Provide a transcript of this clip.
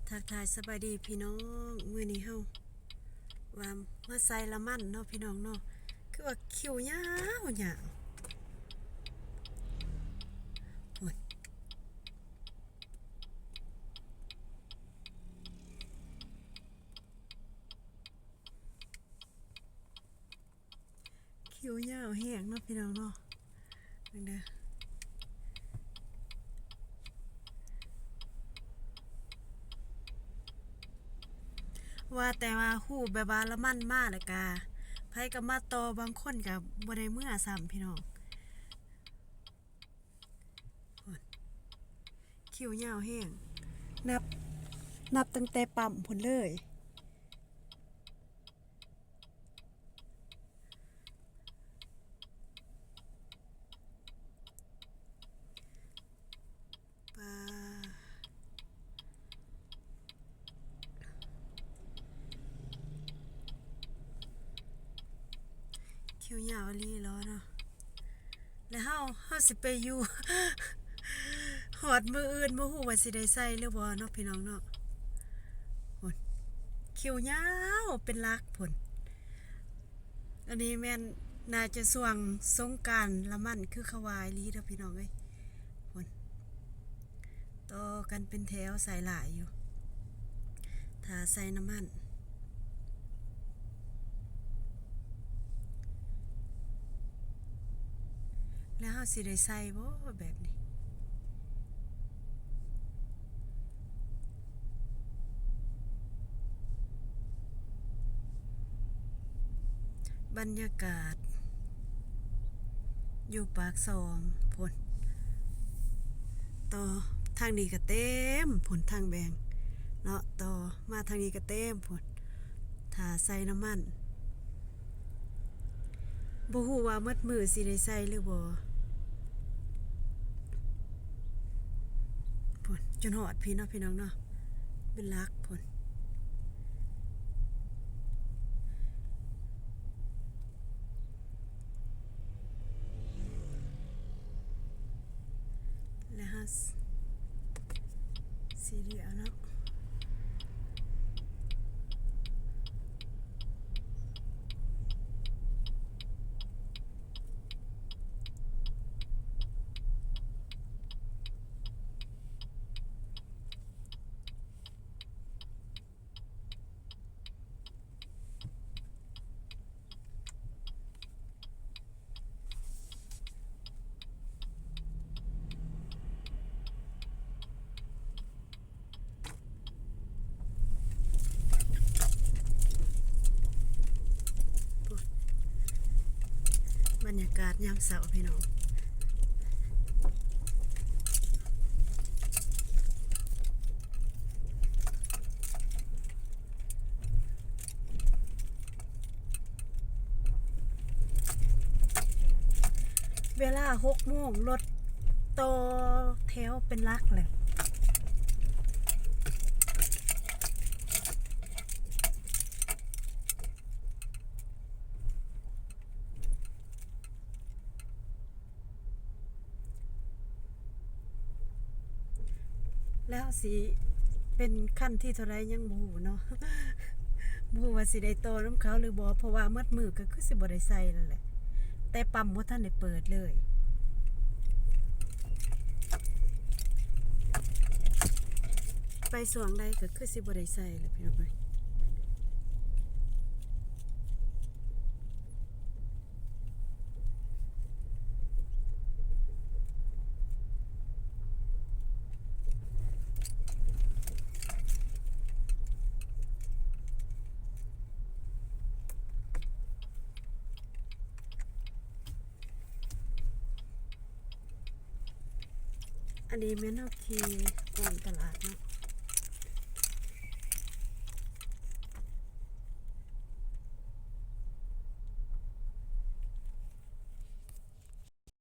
ທັກທາຍສະບາຍດີພີ່ນ້ອງ, ມື້ນີ້ເຮົາວ່າມາໃສ່ລະມັນເນາະພີ່ນ້ອງເນາະ, ຄືວ່າຄິວຍາວໆ ໂອ້ຍ. ຄິວຍາວແຮງເນາະພີ່ນ້ອງເນາະ, ເບິ່ງເດີ. ວ່າແຕ່ວ່າຮູ້ແບບວ່າລະມັນມາແລ້ວກະ ໃຜກໍມາຕໍ່, ບາງຄົນກໍບໍ່ໄດ້ເມືອຊ້ຳພີ່ນ້ອງ. ໂອ້ຍ ຄິວຍາວແຮງ, ນັບ ນັບຕັ້ງແຕ່ປ້ຳພຸ້ນເລີຍ. ປາ ຄິວຍາວອີ່ຫຼີເນາະ. ແລ້ວເຮົາ ເຮົາຊິໄປຢູ່ ຮອດມື້ອື່ນ ບໍ່ຮູ້ວ່າຊິໄດ້ໃສ່ຫຼືບໍ່ເນາະ ພີ່ນ້ອງເນາະ. ໂອ້ຍ ຄິວຍາວເປັນຫຼັກພຸ້ນ. ອັນນີ້ແມ່ນໜ້າຈະຊ່ວງສົງການລະມັນ ຄືເຂົາວ່າອີ່ຫຼີເດີພີ່ນ້ອງເອີຍ. ພຸ້ນ ຕໍ່ກັນເປັນແຖວໃສ່ຫຼາຍຢູ່ ຖ້າໃສ່ນ້ຳມັນ. ແລ້ວເຮົາຊິໄດ້ໃສ່ບໍ່ແບບນີ້? ບັນຍາກາດຢູ່ປາກຊ່ອງພຸ້ນ, ຕໍ່ທາງນີ້ກໍເຕັມພຸ້ນ ທາງແບ່ງເນາະ, ຕໍ່ມາທາງນີ້ກໍເຕັມພຸ້ນ. ຖ້າໃສ່ນ້ຳມັນ ບໍ່ຮູ້ວ່າໝົດມື້ຊິໄດ້ໃສ່ຫຼືບໍ່. ພຸ້ນ ຈົນຮອດພີ້ເນາະ ພີ່ນ້ອງເນາະ, ເປັນຫຼັກພຸ້ນ. ແລ້ວເຮົາຊິ ຊິເດຍເນາະ. ບັນຍາກາດຍາມເຊົ້າພີ່ນ້ອງ, ເວລາຫົກໂມງ ລົດຕໍ່ແຖວເປັນຫຼັກແຫຼະ. ແລ້ວຊິເປັນຄັນທີເທົ່າໃດຍັງບໍ່ຮູ້ເນາະ, ບໍ່ຮູ້ວ່າຊິໄດ້ຕໍ່ນຳເຂົາຫຼືບໍ່, ເພາະວ່າໝົດມື້ກໍຄືຊິບໍ່ໄດ້ໃສ່ແລ້ວແຫຼະ, ແຕ່ປ້ຳບໍ່ທັນໄດ້ເປີດເລີຍ. ໄປຊ່ວງໃດກໍຄືຊິບໍ່ໄດ້ໃສ່ແລ້ວ ພີ່ນ້ອງເອີຍ. ອັນນີ້ແມ່ນເຮົາຂີ່ອ້ອມໄປ